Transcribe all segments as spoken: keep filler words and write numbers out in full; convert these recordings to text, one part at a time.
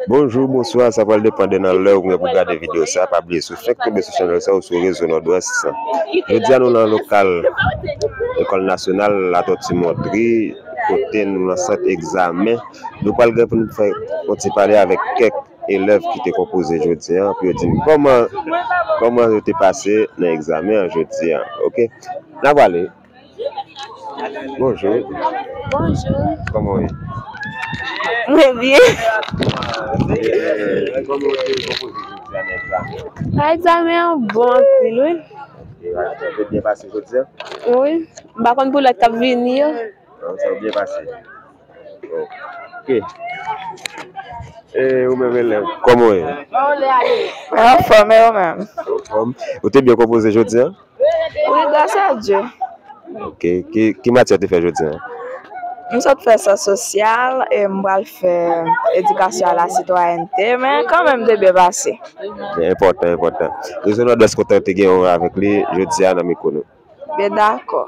Bonjou, bonswa, sa pral depann de nan lè ou gen pou gade videyo sa. Pa bliye, si w fenk tonbe sou chanèl sa, ou sou Rezo Nòdwès. Jodi a, nou nan lokal Lekòl Nasyonal Latòti Montri, kote nou nan sant egzamen. Nou pral gen pou nou fè yon ti pale avèk kèk elèv ki te konpoze jodi a, pou yo di n kòman, kòman yo te pase nan egzamen an jodi a. Oke? N a pale. Bonjou. Bonjou. Kòman w ye? Mwen byen. Eh, kòman w te konpoze jodi a nan egzamen? Ah, egzamen an bon anpil, wi. Ok, sa te byen pase jodi a? Wi. M pa konn pou lòt k ap vini yo. Non, sa byen pase. Ok. E ou menm elèv, kòman w ye? Anfòm, e ou menm? Anfòm. Ou te byen konpoze jodi a? Wi, gras a Dye. Ok. Ki, ki matyè w te fè jodi a? M sot fè syans sosyal e m pral fè edikasyon a la sitwayènte, men kanmenm te byen pase. Enpòtan, enpòtan. Rezo Nòdwès kontan te gen yon avèk li jodi a nan mikwo nou. Byen dakò.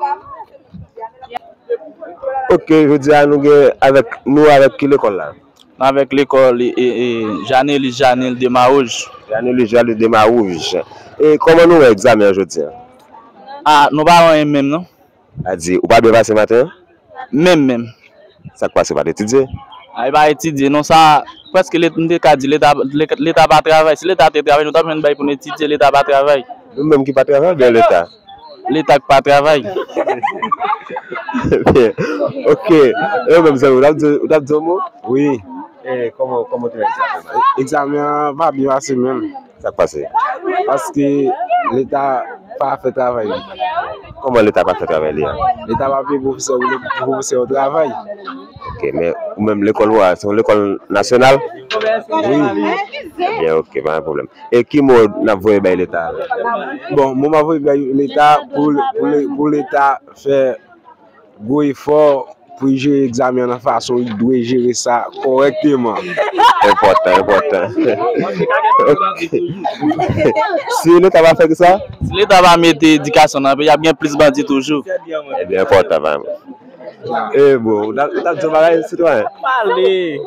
Ok, jodi a nou gen avèk nou avèk ki lekòl la? Nou avèk lekòl e, e, e, Janelus Janil Demarouge. Janelus Janil Demarouge. E kòman nou wè egzamen an jodi a? Ah, nou pa wè anyen menm non. A di, ou pa byen pase maten an? Menm, menm. Sa k pase, ou pa t etidye? A, e pa etidye non, sa, prèske Let-, m te ka di Leta, Leta pa travay. Si Leta te travay, nou t ap jwenn bagay pou n etidye, Leta pa travay. Nou menm ki pa travay oubyen Leta? Leta k pa travay. Byen. Ok. E ou menm, zanmi, ou t ap di, ou t ap di yon mo? Wi. E kòman, kòman w te wè egzamen an? Egzamen an pa byen pase menm. Sa k pase? Paske Leta pa fè travay li. Kòman Leta pa fè travay li a? Leta pa peye pwofesè pou pwofesè yo travay. Ok, men ou menm lekòl ou a, se yon lekòl nasyonal? Wi. Byen, ok, pa gen pwoblèm. E ki mo n ap voye bay Leta a? Bon, mo m ap voye bay Leta pou, pou, pou Leta fè gwo efò pou l jere egzamen an nan fason l dwe jere sa kòrèkteman. Enpòtan, enpòtan. Ok. Si Leta pa fè sa? Si Leta pa mete edikasyon nan peyi, ap gen plis bandi toujou. Ebyen, enpòtan, vrèman. E bon, ou t ap, ou t ap di yon bagay, sitwayen? Pale.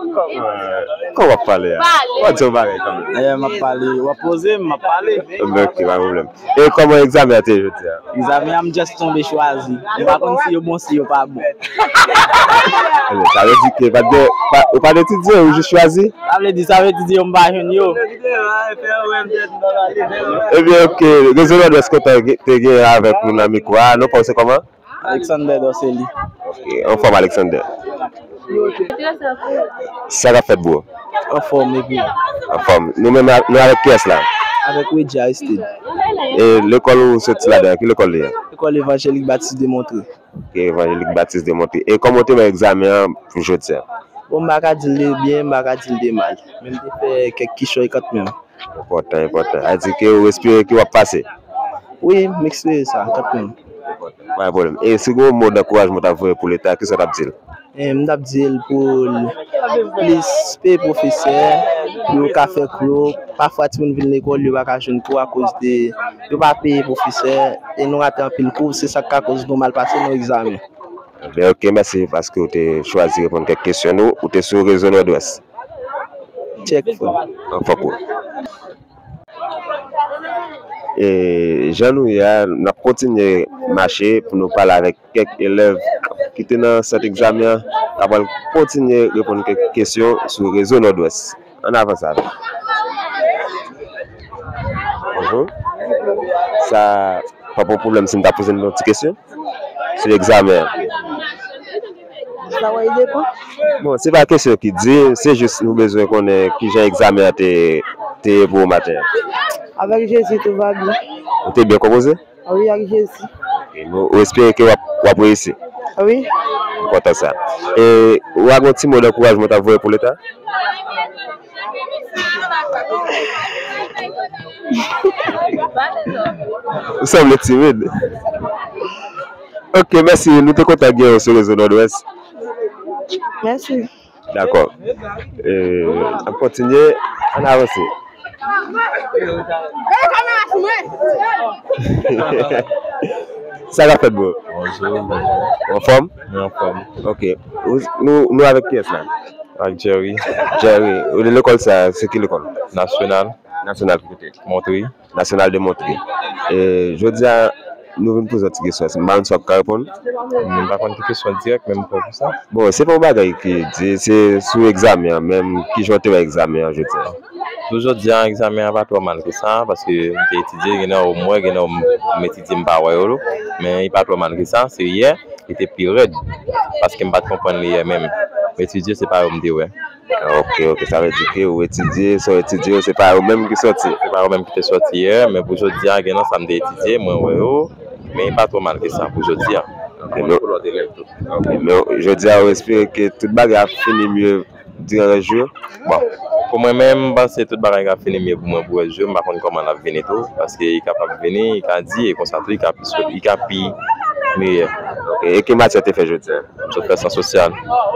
Kòman w ap pale a? Ou ap di yon bagay kanmenm. Dayè, m ap pale. W ap poze m, m ap pale. Ebyen, ok, pa pwoblèm. E kòman egzamen an te ye jodi a? Egzamen an, m just tonbe chwazi. M pa konn si yo bon, si yo pa bon. Ebyen, sa vle di ke pa t gen, pa, ou pa t etidye, ou jis chwazi? Sa vle di, sa vle di yo, m pa jwenn yo. Ebyen, ok. Rezo Nòdwès kontan te gen avèk nou nan mikwo a. Non pa w se kòman? Alexander Dorcely. Ok, anfòm, Alexander. Sa k ap fèt, bro? Anfòm, epi? Anfòm. Nou menm, nou avèk kiyès la? Avèk Wedja Aristide. E lekòl ou soti ladan, ki lekòl li ye? Lekòl Evanjelik Batis de Montre. Ok, Evanjelik Batis de Montre. E kòman w te wè egzamen an pou jodi a? Bon, m pa ka di l te byen, m pa ka di l te mal. Men m te fè kèk kichòy kanmenm. Enpòtan, enpòtan. A di ke ou espere ke w ap pase? Wi, m espere sa, kanmenm. Pa gen pwoblèm. E si gen yon mo dankourajman w t ap voye pou Leta, kisa w t ap di l? E, m t ap di l pou l plis peye pwofesè, pou yo ka fè kou yo. Pafwa, timoun vin lekòl, yo pa ka jwenn kou akoz de yo pa peye pwofesè, e nou rate anpil kou, se sa k ka koz nou mal pase nan egzamen. Ebyen, ok, mèsi paske w te chwazi reponn kèk kesyon nou. Ou te sou Rezo Nòdwès. Check, frè. Anfòm, bro. E jan nou ye a, n ap kontinye mache pou nou pale avèk kèk elèv ki te nan sant egzamen an, k ap pral kontinye reponn kèk kesyon sou Rezo Nòdwès. Ann avanse avè m. Bonjou. Sa p ap yon pwoblèm si m ta poze n yon ti kesyon sou egzamen an? Sa w ap depann. Bon, se pa kesyon ki di, se jis nou bezwen konnen kijan egzamen an te, te ye pou ou maten an. Avèk Jezi, tout va byen. Ou te byen konpoze? Wi, ak Jezi. Ok, nou, ou espere ke w ap, w ap reyisi? Wi. Enpòtan sa. E ou a gen yon ti mo dankourajman w t ap voye pou Leta? Ou sanble timid. Ok, mèsi. Nou te kontan gen w sou Rezo Nòdwès. Mèsi. Dakò. E, n ap kontinye. Ann avanse. Sa k ap fèt, bro? Bonjou, bonjou. Anfòm? Mwen anfòm. Ok. Ou, nou, nou avèk kiyès la? Ak Jerry. Jerry, lekòl sa, se ki lekòl? Nasyonal. Nasyonal ki kote? Montri. Nasyonal de Montri. E, jodi a, nou vin poze yon ti kesyon. M pa konn si w ap ka reponn. M pa konn ki kesyon dirèk, men m pran pou sa. Bon, se pa yon bagay ki di, se sou egzamen an menm, kijan w te wè egzamen an jodi a? Pou jodi a, egzamen an pa twò mal ke sa, paske m te etidye, gen nan yo m wè, gen nan yo m, m etidye, m pa wè yo, men li pa twò mal ke sa, se yè, li te pi rèd, paske m pa t konprann li yè menm. M etidye, se pa yo m te wè. Ok, ok, sa vle di ke ou etidye, sa w etidye yo, se pa yo menm ki sòti. Se pa yo menm ki te sòti yè, men pou jodi a, gen nan sa m te etidye, mwen wè yo, men e pa twò mal ke sa pou jodi a. Ok, men, pou lòt elèv tou. Ok, men jodi a, ou espere ke tout bagay ap fini mye diran rès jou yo? Bon, pou mwen menm, m panse tout bagay ka fini mye pou mwen pou rès jou yo, m pa konn kòman l ap vini tou, paske li kapab vini, li ka di, e konsa tou, li ka pi sou, li ka pi meyè. Ok, e ki matyè te fè jodi a? M sot fè syans sosyal.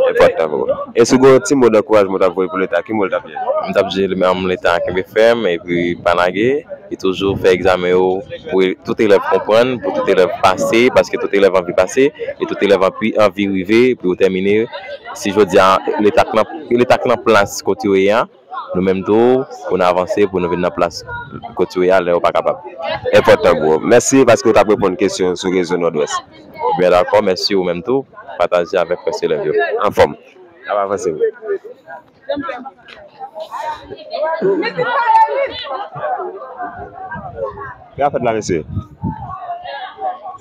Enpòtan pou ou. E si w gen yon ti mo dankourajman w t ap voye pou Leta, ki mo l t ap ye? M t ap di, um, Leta kenbe fèm epi pa lage. E toujou fè egzamen yo pou tout elèv konprann, pou tout elèv pase, paske tout elèv anvi pase, e tout elèv anvi, anvi rive, epi yo tèmine. Si jodi a, Leta k nan, Leta k nan plas kote yo ye a, nou menm tou, pou n avanse, pou nou vin nan plas kote yo ye a, lè yo pa kapab. Enpòtan, bro. Mèsi paske w t ap reponn kesyon sou Rezo Nòdwès. Byen dakò, mèsi ou menm tou. Pataje avèk rès elèv yo. Anfòm. N ap avanse, bro. Sa k ap fèt la, mesye?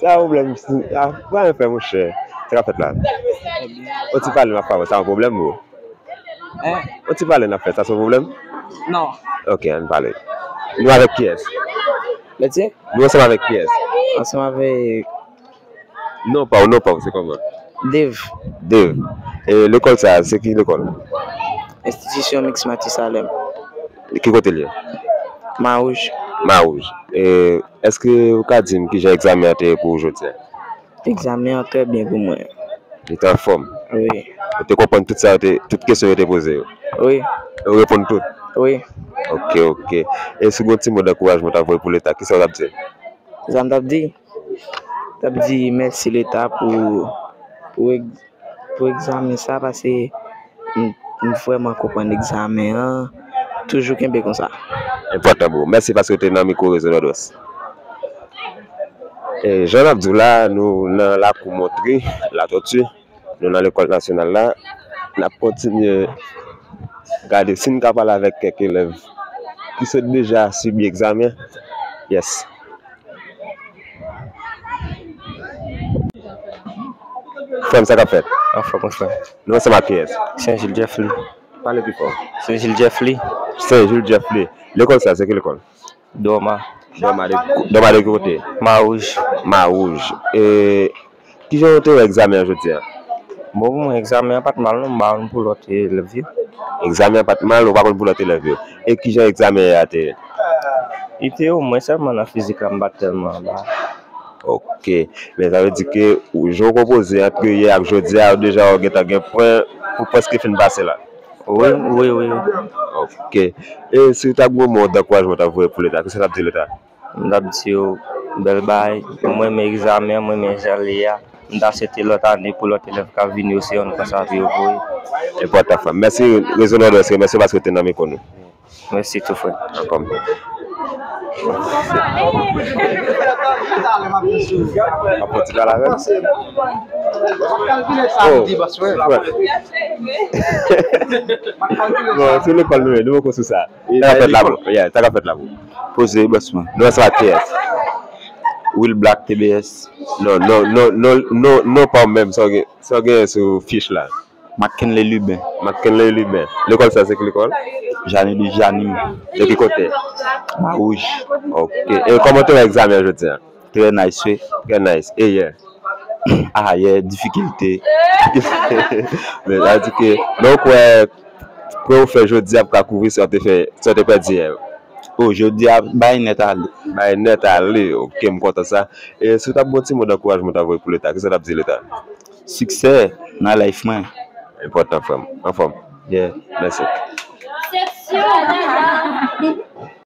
Sa pwoblèm, sa, pa anyen fè, monchè. Sa k ap fèt la? Yon ti pale m ap fè avè w, sa yon pwoblèm, bro? Hein? Yon ti pale n ap fè, sa se yon pwoblèm? Non. Ok, ann pale. Nou avèk kiyès? Lè ti? Nou ansanm avèk kiyès? Ansanm avèk Non pa w, non pa w, se kòman? Dave. Dave. E lekòl sa a, se ki lekòl? Enstitisyon Miks Matisalèm. Ki kote l ye? Mawouj. Mawouj. E èske ou ka di m kijan egzamen an te ye pou ou jodi a? Egzamen an trè byen pou mwen. Li te anfòm? Wi. Ou te konprann tout sa yo te, tout kesyon yo te poze yo? Wi. E ou reponn tout? Wi. Ok, ok. E si w gen yon ti mo dankourajman w ta voye pou Leta, kisa w t ap di l? Sa m t ap di? T ap di mèsi Leta pou, pou, pou egzamen sa, paske m, m vrèman konprann egzamen an. Toujou kenbe konsa. Enpòtan pou ou. Mèsi paske w te nan mikwo Rezo Nòdwès. E, jan n ap di w la, nou nan lakou Montri, Latòti. Nou nan lekòl nasyonal la, n ap kontinye gade si n ka pale avèk kèk elèv ki sot deja sibi egzamen. Yes. Frè m, sa k ap fèt? Anfòm, mon frè. Nou ansanm ak kiyès? Sen Jil Jeffly. Pale pi fò. Sen Jil Jeffly. Sen Jil Jeffly. Lekòl sa, se ki lekòl? Dòma. Dòma de, Dòma de ki kote? Mawouj. Mawouj. E kijan w te wè egzamen an jodi a? Bon, pou mwen, egzamen an pa t mal, non, m pa konn pou lòt elèv yo. Egzamen an pa t mal, ou pa konn pou lòt elèv yo. E kijan egzamen yè a te ye? Li te omwen, sèlman nan fizik la, m pa t tèlman anba. Ok. Men sa vle di ke ou, jan w konpoze ant yè ak jodi a, deja w gentan gen pwen pou prèske fin pase la. Wi, wi, wi. Ok. E si w ta gen yon mo dankourajman w ta voye pou Leta, kisa w t ap di Leta? M t ap di yo, bèl bagay. Mwen renmen egzamen an, mwen renmen jan l ye a. M ta swete lòt ane pou lòt elèv k ap vini yo se yonn konsa pou yo voye. Enpòtan, frè m. Mèsi, Rezo Nòdwès remèsye w paske w te nan mikwo nou. Mèsi tou, frè. Anfòm. Ap fè ti pale avè l? Oh, frè. Bon, se lekòl nou ye, nou poko sou sa. Sa k ap fèt la, bro? Yeah, sa k ap fèt la, bro? Poze, bòs mwen. Nou ansanm ak kiyès? Will Black, T B S. Non, non, non, non, non, non pa w menm, sa w gen, sa w gen sou fich la? McKinley Lubin. McKinley Lubin. Lekòl sa, se ki lekòl? Jani de Jani. De ki kote? Mawouj. Ok. E kòman w te wè egzamen an jodi a? Trè nice, wi. Trè nice. E yè? Ah, yè, difikilte. Men, sa vle di ke, men ou kwè, kwè ou fè jodi a pou ka kouvri sa w te fè, sa w te pèdi yè yo? Oh, jodi a, bay nèt ale. Bay nèt ale. Ok, m kontan sa. E si w t ap gen yon ti mo dankourajman w ta voye pou Leta, kisa w t ap di Leta? Siksè nan life mwen. Enpòtan, frè m. Anfòm. Yeah. Mèsi.